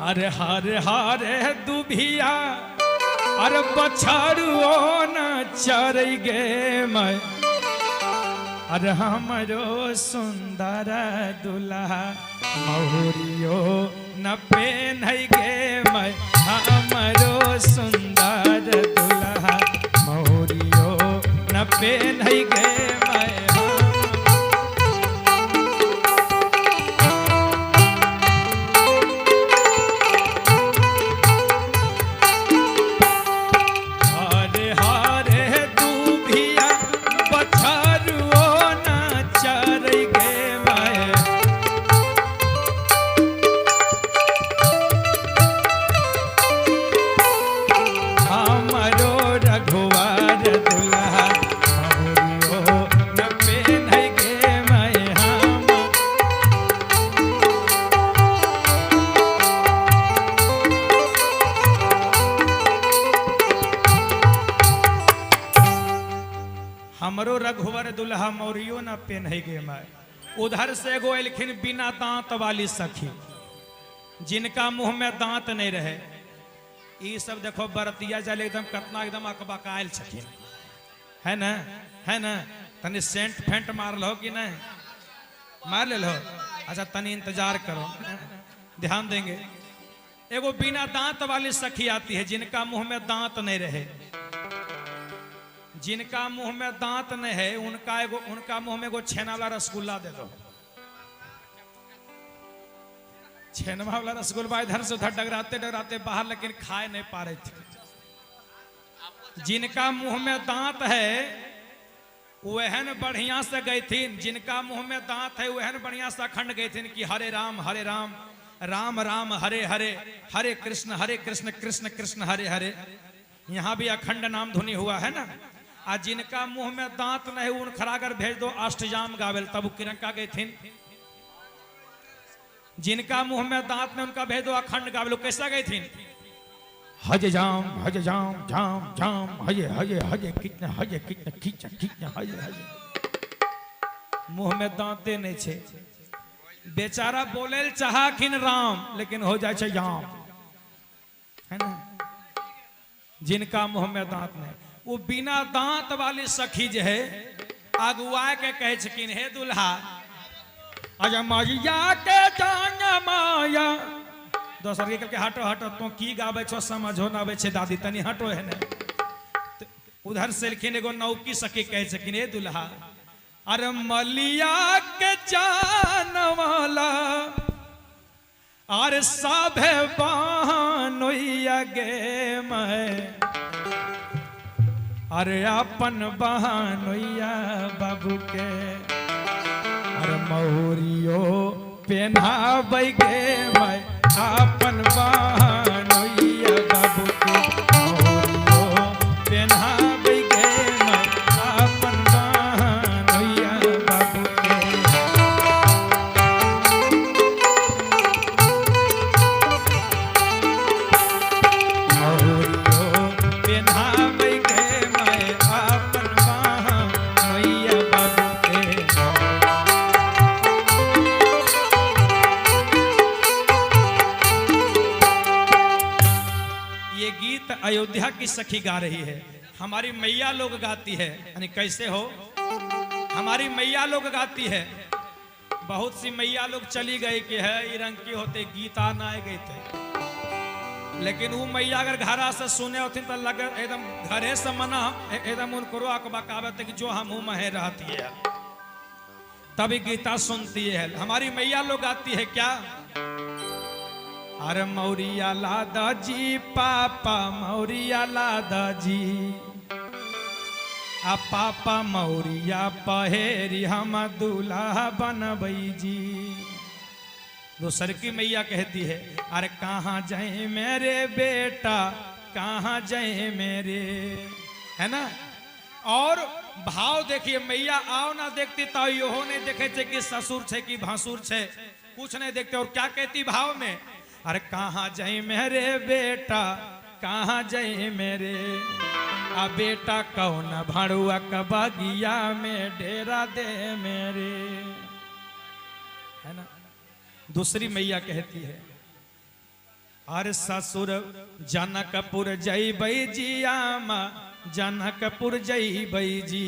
अरे हरे हरे दुभिया अरे बछड़ुओ न चर गे मैं। अरे हमरो सुंदर दुल्हा महुरियो न पेन्ह गे मैं। हमरो सुंदर दुल्हा महुरियो न पेन्ह गे मैं। हरे हरे दुभिया बछड़ुओ न चर गे मैं। हमरो रघुवर दुल्हा महुरियो न पेन्ह गे मैं। हम हमरो रघुवर दुल्हा मौरियो न पेन्ह गे मैं। उधर से एगो एलखिन बिना दांत वाली सखी, जिनका मुंह में दांत नहीं रहे। ई सब देखो बरतिया जाले एकदम कतना एकदम अकबकायल छथिन, है ना? है ना? तनी सेंट फेंट मारल हो कि नहीं मार लेल हो? अच्छा तनी इंतजार करो, ध्यान देंगे। एगो बिना दांत वाली सखी आती है, जिनका मुंह में दांत नहीं रहे। जिनका मुंह में दांत नहीं है उनका एगो, उनका मुंह में एगो छेना वाला रसगुल्ला दे दो। छेनवा वाला रसगुल्ला इधर से उधर डगराते डगराते बाहर, लेकिन खाए नहीं पा रहे थे। जिनका मुंह में दांत है वहन बढ़िया से गई थी। जिनका मुंह में दांत है वहन बढ़िया से अखंड गई थी कि हरे राम राम राम हरे हरे, हरे कृष्ण कृष्ण कृष्ण हरे हरे। यहाँ भी अखंड नाम धुनी हुआ है ना। आ जिनका मुंह में दांत नहीं उन खरागर भेज दो अष्टजाम गावेल, तब किरंका गई थी। जिनका मुंह में दांत नहीं उनका भेज दो अखंड गावेल, कैसा गई थी? हज जाम जाम जाम हजे हजे हजे कितने हजे कितने खींचा खींचा हजे हजे। मुंह में दांते नहीं छे बेचारा, बोले चाहखिन राम लेकिन हो जाए छे जाम, है ना? जिनका मुंह में दांत नहीं, वो बिना दांत वाली सखी जे है अगुआ के कहे छथिन, हे दुल्हा अजा मैया के जान माया। दोसर के कहलकै हटो हटो, तू की गाबै छो समझो ना आबै छे दादी, तनी हटो है ने। उधर से एलखिन एगो नौकी सखी, कहे छथिन, हे दुल्हा अरे मलिया के जान वाला अरे साभे बहनोइया गे मैं। अरे अपन बहनोइया बाबू के अरे मौरियो पेन्हाबै गे मैं। अपन बहनोइया बाबू के मौरियो पेन्हाबै गे मैं। अपन बहनोइया बाबू के। मौरियो पेन्हाबै गे मैं। अपन बहनोइया बाबू के। ये गीत अयोध्या की सखी गा रही है, हमारी मैया लोग गाती है। यानी कैसे हो, हमारी मैया लोग गाती है। बहुत सी मैया लोग चली गई कि है ई रंग की होते गीता ना आए गए थे, लेकिन वो मैया अगर घरा से सुने होती तो लगे एकदम घरे से मना एकदम उनको अकबकावत कि जो हम हूं महे रहती है, तभी गीता सुनती है। हमारी मैया लोग गाती है क्या? अरे मौरिया लादा जी पापा मौरिया लादा जी, आ पापा मौरिया पहेरी हम दूल्हा बनबई जी। दूसर की मैया कहती है, अरे कहाँ जाए मेरे बेटा कहाँ जाए मेरे, है ना? और भाव देखिए, मैया आओ ना देखती तो यो नहीं देखे छे कि ससुर छे कि भासुर छे, कुछ नहीं देखते। और क्या कहती भाव में? अरे कहाँ जाए मेरे बेटा कहाँ जाए मेरे, आ बेटा कौन भाड़ुआ कबागिया में डेरा दे मेरे, है ना? दूसरी मैया कहती है, अरे ससुर जनकपुर जइबै जी आमा, जनकपुर जइबै जी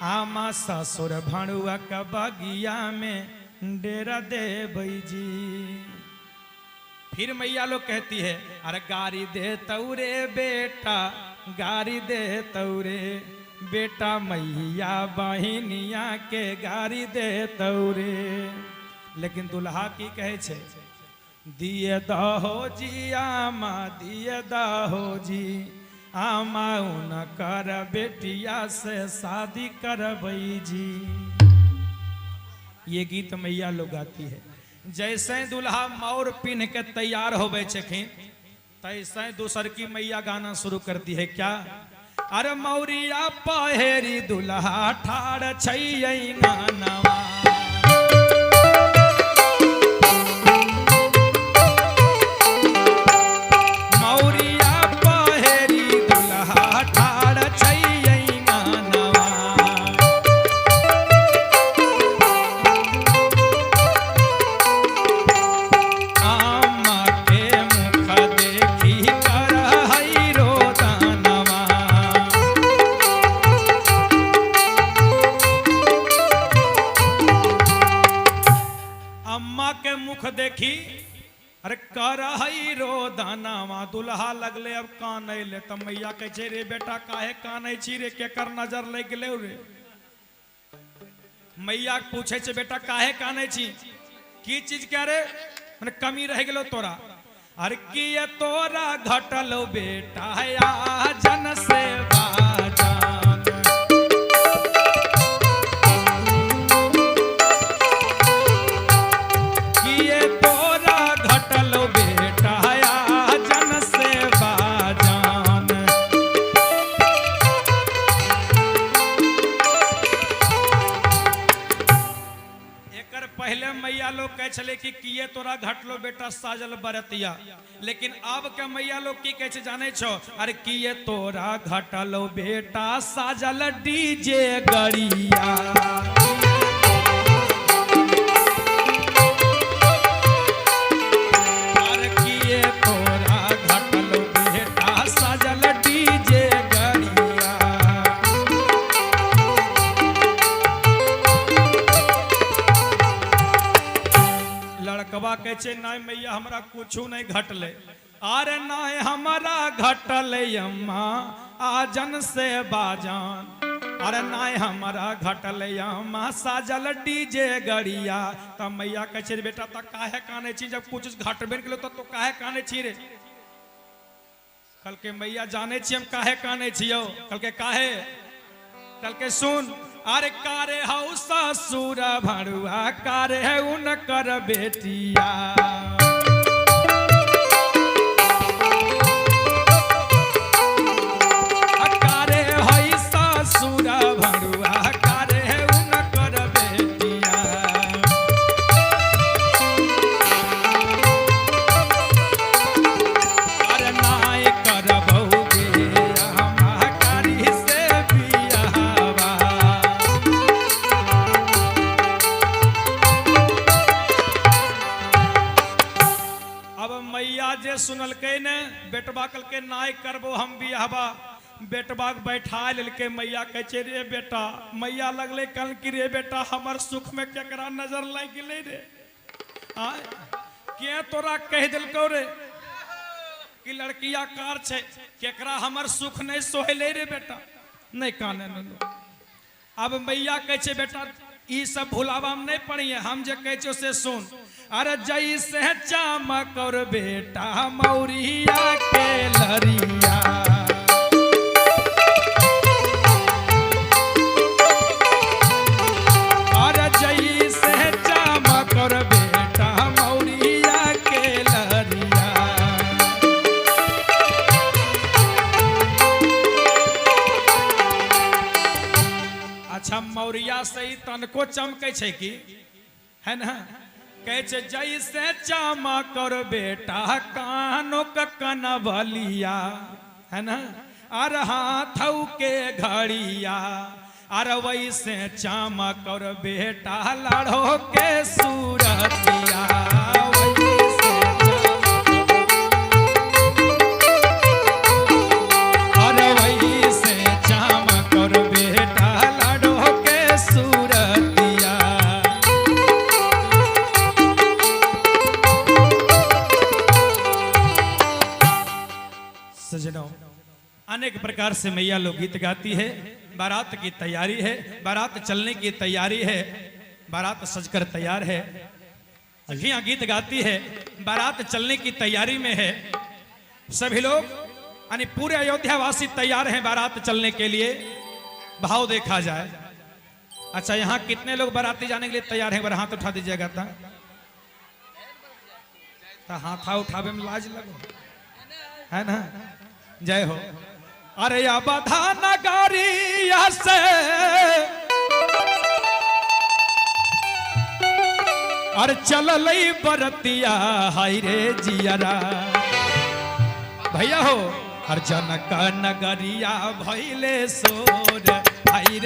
आमा, ससुर भणुआ का बगिया में डेरा देबै जी। फिर मैया लोग कहती है, अरे गारी दे तौरे बेटा, गारी दे तौरे बेटा, मैया बहिनिया के गारी दे तौरे। लेकिन दुल्हा की कहे छे, दिए दहो जी आमा, दिए दहो जी आमा, उनकर बेटिया से शादी करबै जी। ये गीत मैया लोग गाती है। जैसे दुल्हा मौर पिन्ह के तैयार होवे छखिन, तैसे दूसर की मैया गाना शुरू करती है। क्या? अरे मौरिया पहेरी दुल्हा ठाड़ छैयै नानवा, मौरिया पहेरी दुल्हा ठाड़ छैयै नानवा। आमा के मुख देखी कर हई रोदनवा, अम्मा के मुख देखी अरे कर हई रोदनवा। दुल्हा लगले अब कानै ले, त मैया कहै छै, रे बेटा काहे कानै छी रे, केकर नजर लागि गेलै रे? मैया पूछे छै, बेटा काहे कानै छी, की चीज के रे मने कमी रह गेलो तोरा? अरे किए तोरा घटलो बेटा जन से बाजान, किए तोरा घटलो बेटा जन से बाजान। एकर पहले मैया लोग कहे छले कि किए तोरा घटलो बेटा साजल बरतिया, लेकिन अब के मैया लोग की कहे छे जाने छो? अरे किए तोरा घटलो बेटा साजल डीजे गड़िया, अरे किए तोरा घटलो बेटा साजल डीजे गड़िया। लड़कवा कहे छे, नहीं मैया हमरा कुछ नहीं घटले। अरे नहीं हमारा घटले अम्मा आजन से बाजान, अरे नहीं हमारा घटले अम्मा साजल डीजे गड़िया। त मैया कहे छे, रे बेटा त काहे काने छी, जब कुछ घटबे गेलो त तो काहे काने छी रे? कल के मैया जाने छी हम काहे काने छियो? कल के काहे? कल के सुन, अरे कारे हौ ससुर भरुआ, कारे है उनकर बेटिया, कारे हई ससुर भरुआ, कारे है उनकर बेटिया। अरे नाय करबौ बियाह कारी से बियाहवा, अब मैया जे सुनलकै ने, बेटबा कहलकै नाय करबो हम बियाहबा। बेटबा के बैठा लेलकै मैया, कहै छै, रे बेटा। मैया लगलै कल कि रे बेटा हमर सुख में केकरा नजर लागि गेलै रे? आय के तोरा कहि देलकौ रे कि लड़किया कार छै, केकरा हमर सुख नहीं सोहेलै रे बेटा? नहीं काने नुनू। अब मैया कहै छै, बेटा ई सब भुलावा में नहीं पड़िए, हम जे कहै छियौ से सुन। अरे जैसे चमक और बेटा मौरिया के लरिया, अरे जैसे चमक और बेटा मौरिया के लरिया। अच्छा मौरिया से ही तनको चमकै छै की, है ना? कहै छै जैसे चमक और बेटा कानो कनबलिया, है ना, अर हाथौ के घड़िया, अर वैसे चमक और बेटा लड़ो के सूरतिया, वैसे चमक। अनेक प्रकार से मैया लोग गीत गाती है। बारात की तैयारी है, बारात चलने की तैयारी है, बारात सजकर तैयार है। सखियां गीत गाती है, बारात चलने की तैयारी में है। सभी लोग यानी पूरे अयोध्यावासी तैयार हैं बारात चलने के लिए। भाव देखा जाए। अच्छा, यहाँ कितने लोग बाराती जाने के लिए तैयार हैं? हाथ उठा दीजिएगा। ता हाथा उठावे में लाज लगो है ना। जय हो। अरे अबधा नगरिया से अरे चललई बरतिया हाय रे जियरा। भैया हो, हर जनक नगरिया भैले सोर हाय